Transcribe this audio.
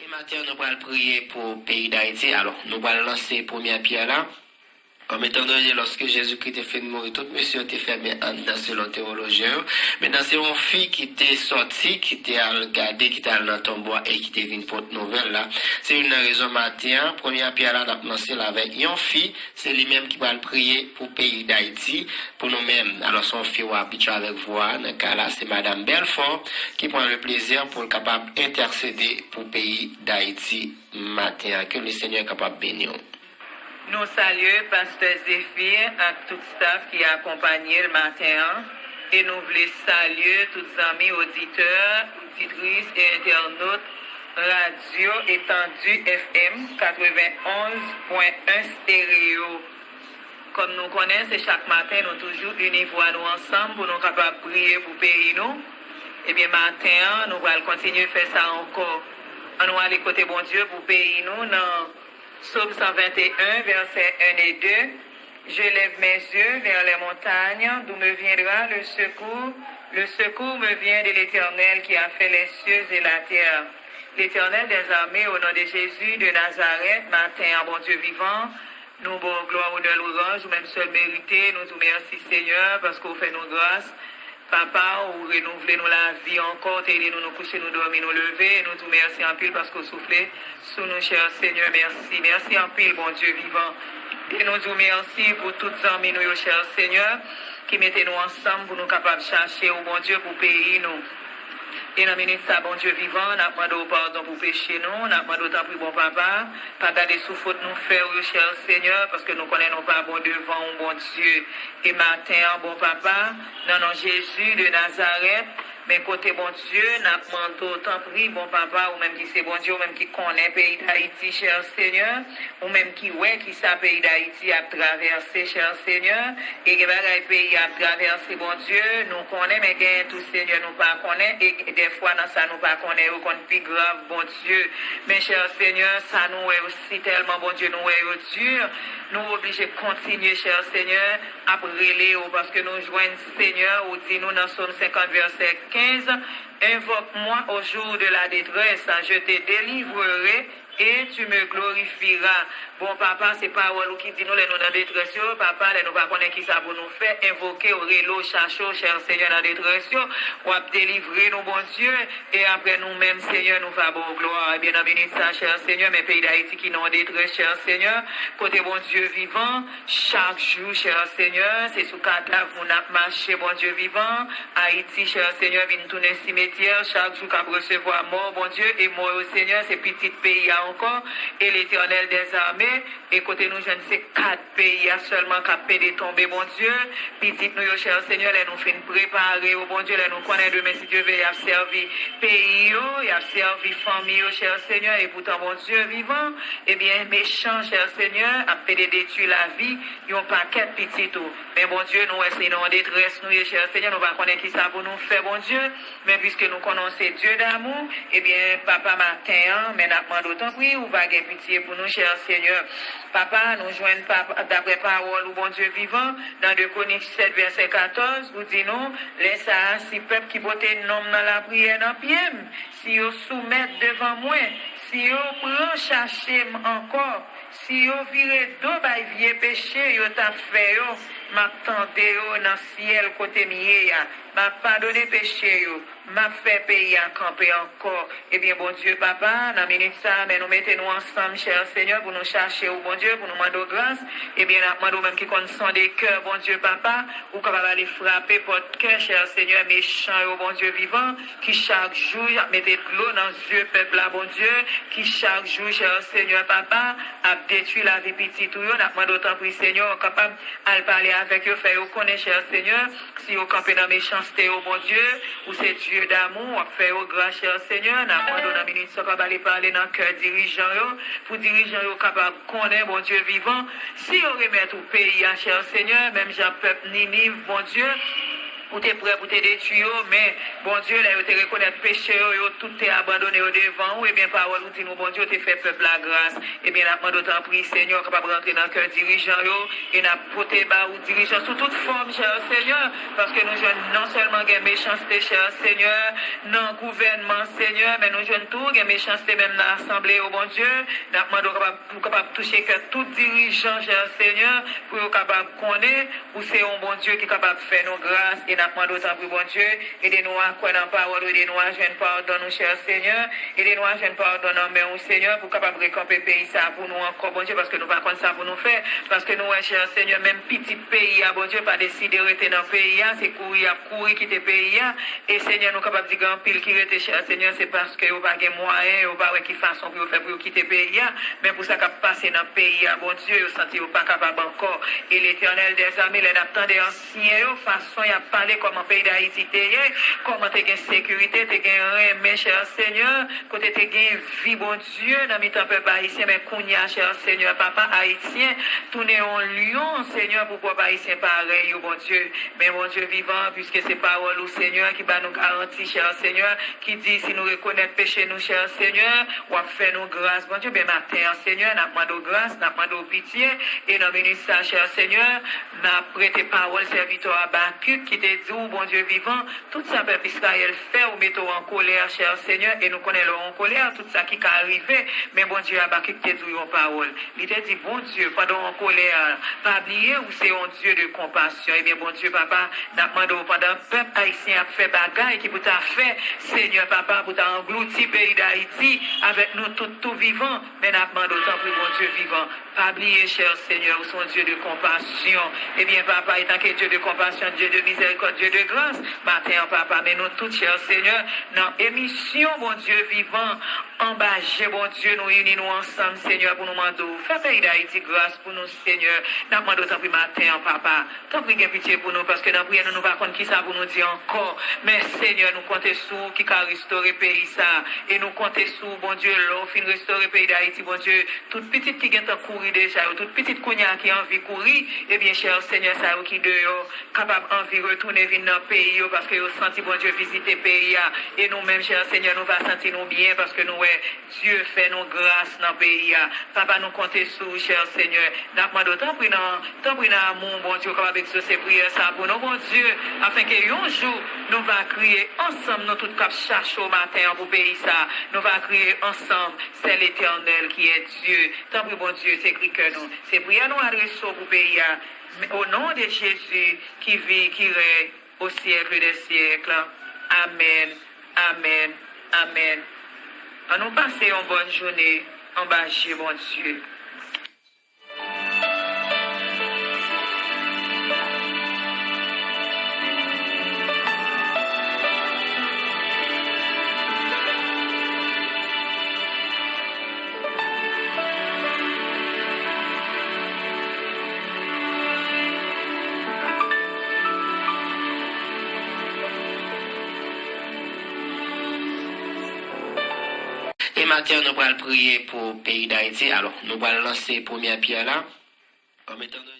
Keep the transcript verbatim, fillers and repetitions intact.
E maten an, nou pral priye pou peyi Dayiti. Alò, nou pral lanse premyè pyè la. An etan done, lòske Jezikri te fin mouri, tout mesye yo te fèmen anndan selon teyolojyen yo. Mentnan, se yon fi ki te sòti, ki te al gade, ki te al nan tonbo a e ki te vin pote nouvèl la. Se youn nan rezon maten an, premyè pyè la, n ap lanse l avèk yon fi, se li menm ki pral priye pou peyi Dayiti, pou nou menm. Alò, se yon fi w ap abitye avèk vwa a. Nan ka la, se Madanm Belfort ki pran le plezi pou l kapab entèsede pou peyi Dayiti maten an. Ke le Senyè kapab beni w. Nou salye Pastè Zéphir ak tout staf ki akonpanye l maten an, e nou vle salye tout zanmi oditè, oditris e entènot Radyo Etandi F M katrevenonz pwen en Stereo. Kòm nou konnen, se chak maten nou toujou ini vwa nou ansanm pou nou kapab priye pou peyi nou. Ebyen, maten an, nou pral kontinye fè sa ankò. Ann nou ale kote Bondye pou peyi nou nan Sòm san venteyen, vèsè en e de. Je lève mes yeux vers les montagnes, d'où me viendra le secours? Le secours me vient de l'Éternel qui a fait les cieux et la terre. L'Éternel des armées, au nom de Jésus de Nazareth, maten an, Bondye vivan, nou ba w glwa, onè, lwanj, ou menm sèl merite. Nou di w mèsi, Senyè, paske w fè nou gras. Papa, ou renouvle nou lavi ankò, ou te ede nou, nou kouche, nou dòmi, nou leve, e nou di w mèsi anpil paske w soufle sou nou, chè Senyè, mèsi. Mèsi anpil, Bondye vivan. E nou di w mèsi pou tout zanmi nou yo, chè Senyè, ki mete nou ansanm pou nou kapab chache ou, Bondye, pou peyi nou. E nan minit sa, Bondye vivan, n ap mande w padon pou peche nou, n ap mande w, tanpri, bon Papa, pa gade sou fot nou fè w yo, chè Senyè, paske nou konnen nou pa bon devan w, Bondye. E maten an, bon Papa, nan non Jezi de Nazarèt, men kote Bondye, n ap mande w, tanpri, bon Papa, ou menm ki se Bondye, ou menm ki konnen peyi Dayiti, chè Senyè, ou menm ki wè kisa peyi Dayiti ap travèse, chè Senyè, e gen bagay peyi a ap travèse, Bondye, nou konnen, men genyen tou, Senyè, nou pa konnen, e dèfwa nan sa nou pa konnen yo konn pi grav, Bondye. Men, chè Senyè, sa nou wè yo si tèlman, Bondye, nou wè yo di, nou oblije kontinye, chè Senyè, ap rele w, paske nou jwenn, Senyè, ou di nou nan Sòm senkant, vèsè kenz, Invoque-moi au jour de la détresse, je te délivrerai et tu me glorifieras. Bon, Papa, se pawòl ou ki di nou lè nou nan detrès yo, Papa, lè nou pa konnen kisa pou nou fè, envoke w, rele w, chache w, chè Senyè, nan detrès yo, w ap delivre nou, Bondye, e apre nou menm, Senyè, nou va ba w glwa. Ebyen, nan minit sa, chè Senyè, men peyi Dayiti ki nan detrès, chè Senyè, kote Bondye vivan, chak jou, chè Senyè, se sou kadav moun ap mache, Bondye vivan. Ayiti, chè Senyè, vin tounen simetyè, chak jou k ap resevwa mò, Bondye, e mò yo, Senyè, se pitit peyi a ankò, e Letènèl dèzame, e kote nou jwenn se kat peyi a sèlman k ap pede tonbe, Bondye. Pitit nou yo, chè Senyè, lè nou fin prepare yo, Bondye, lè nou konnen demen, si Dye vle, y ap sèvi peyi yo, y ap sèvi fanmi yo, chè Senyè, e poutan, Bondye vivan, ebyen, mechan, chè Senyè, ap pede detwi lavi yon pakèt pitit ou. Men, Bondye, nou wè se nan detrès nou ye, chè Senyè, nou pa konnen kisa pou nou fè, Bondye. Men piske nou konnen w se Dye damou, ebyen, Papa, maten an, men n ap mande w, tanpri, ou va gen pitye pou nou, chè Senyè. Papa, nou jwenn, Papa, daprè pawòl ou, Bondye vivan, nan de Kwonik sèt, vèsè katòz, ou di nou, lè sa a, si pèp ki pote non m nan lapriyè nan pye m, si yo soumèt devan mwen, si yo pran chache m ankò, si yo vire do bay vye peche yo t ap fè yo, m ap tande yo nan syèl kote m ye a. M ap padone peche yo. M ap fè peyi a kanpe ankò. Ebyen, Bondye Papa, nan minit sa a, men nou mete nou ansanm, chè Senyè, pou nou chache ou, Bondye, pou nou mande w gras. Ebyen, n ap mande w menm ki konn sonde kè, Bondye Papa, ou kapab ale frape pòt kè, chè Senyè, mechan yo, Bondye vivan, ki chak jou y ap mete dlo nan zye pèp la, Bondye, ki chak jou, chè Senyè Papa, ap detwi lavi pitit ou yo. N ap mande w, tanpri, Senyè, ou kapab al pale avèk yo, fè yo konnen, chè Senyè, si yo kanpe nan mechanste yo, Bondye, ou se Dye damou, w ap fè yo gras, chè Senyè. N ap mande w nan minit sa, w kapab ale pale nan kè dirijan yo, pou dirijan yo kapab konnen, Bondye vivan, si yo remèt ou peyi a, chè Senyè, menm jan pèp Niniv, Bondye, Ou te prè pou te detwi yo, men, Bondye, lè yo te rekonèt peche yo, yo tout te abandone yo devan ou, ebyen, pawòl ou di nou, Bondye, ou te fè pèp la gras. Ebyen, n ap mande w, tanpri, Senyè, w kapab rantre nan kè dirijan yo, e n ap pote ba ou dirijan sou tout fòm, chè Senyè, paske nou jwenn non sèlman gen mechanste, chè Senyè, nan gouvènman, Senyè, men nou jwenn tou gen mechanste menm nan asanble yo, Bondye. N ap mande w kapab, pou w kapab touche kè tout dirijan, chè Senyè, pou yo kapab konnen ou se yon Bondye ki kapab fè nou gras, e n ap mande w, tanpri, Bondye, ede nou a kwè nan pawòl ou, ede nou a jwenn padon nou, chè Senyè, ede nou a jwenn padon nan men ou, Senyè, pou w kapab rekanpe peyi sa a pou nou ankò, Bondye, paske nou pa konn sa pou nou fè, paske nou wè, chè Senyè, menm pitit peyi a, Bondye, pa deside rete nan peyi a, se kouri y ap kouri kite peyi a, e Senyè, nou kapab di gen anpil ki rete, chè Senyè, se paske yo pa gen mwayen, yo pa wè ki fason pou yo fè pou yo kite peyi a, men pou sa k ap pase nan peyi a, Bondye, yo santi yo pa kapab ankò. E Letènèl dèzame, lè n ap tande ansyen yo, fason y ap pale, kòman peyi Dayiti te ye, kòman te gen sekirite, te gen renmen, chè Senyè, kote te gen vi, Bondye, nan mitan pèp ayisyen, men kounye a, chè Senyè, papa, ayisyen tounen yon lyon, Senyè, pou pèp ayisyen parèy yo, Bondye. Men, Bondye vivan, piske se pawòl ou, Senyè, ki ba nou garanti, chè Senyè, ki di, si nou rekonèt peche nou, chè Senyè, w ap fè nou gras, Bondye. Ben, maten an, Senyè, n ap mande w gras, n ap mande w pitye, e nan minit sa, chè Senyè, n ap prete pawòl sèvitè w Abakik, ki te di w, Bondye vivan, tout sa pèp Izrayèl fè, ou mete w an kolè, chè Senyè, e nou konnen lè w an kolè, tout sa ki ka rive, men Bondye, Abakik te di w yon pawòl. Li te di, Bondye, pandan w an kolè, pa bliye ou se yon Dye de konpasyon. Ebyen, Bondye, papa, n ap mande w, pandan pèp ayisyen ap fè bagay ki pou ta fè, Senyè, papa, pou ta anglouti peyi Dayiti avèk nou tout tou vivan, men n ap mande w, tanpri, Bondye vivan, pa bliye, chè Senyè, ou se yon Dye de konpasyon. Ebyen, papa, etanke Dye de konpasyon, Dye de mizèrikòd, Dye de gras, maten an, papa, men nou tout, chè Senyè, nan emisyon Bondye vivan, anba je Bondye, nou ini nou ansanm, Senyè, pou nou mande w, fè peyi Dayiti gras pou nou, Senyè. N ap mande w, tanpri, maten an, papa, tanpri, gen pitye pou nou, paske nan priyè nou, nou pa konn ki sa pou nou di ankò. Men, Senyè, nou konte sou ou ki ka restore peyi sa a, e nou konte sou ou, Bondye, lè w fin restore peyi Dayiti, Bondye, tout pitit ki gentan kouri deja yo, tout pitit kounye a ki anvi kouri, ebyen, chè Senyè, sa yo ki deyò, kapab anvi retounen vin nan peyi yo, paske yo santi Bondye vizite peyi a. E nou menm, chè Senyè, nou va santi nou byen, paske nou wè Dye fè nou gras nan peyi a. Papa, nou konte sou ou, chè Senyè. N ap mande w, tanpri nan, tanpri nan amou w, Bondye, w kapab egzose priyè sa a pou nou, Bondye, afenke yon jou nou va kriye ansanm, nou tout k ap chache w maten an pou peyi sa a. Nou va kriye ansanm, c'est l'Éternel qui est Dieu. Tanpri, Bondye, se kri kè nou. Se priyè nou adrese w pou peyi a. Au nom de Jésus, qui vit, qui règne au siècle des siècles. Amèn, amèn, amèn. Ann nou pase yon bòn jounen anba je Bondye. E maten an, nou pral priye pou peyi Dayiti. Alò, nou pral lanse premyè pyè la. An metan nou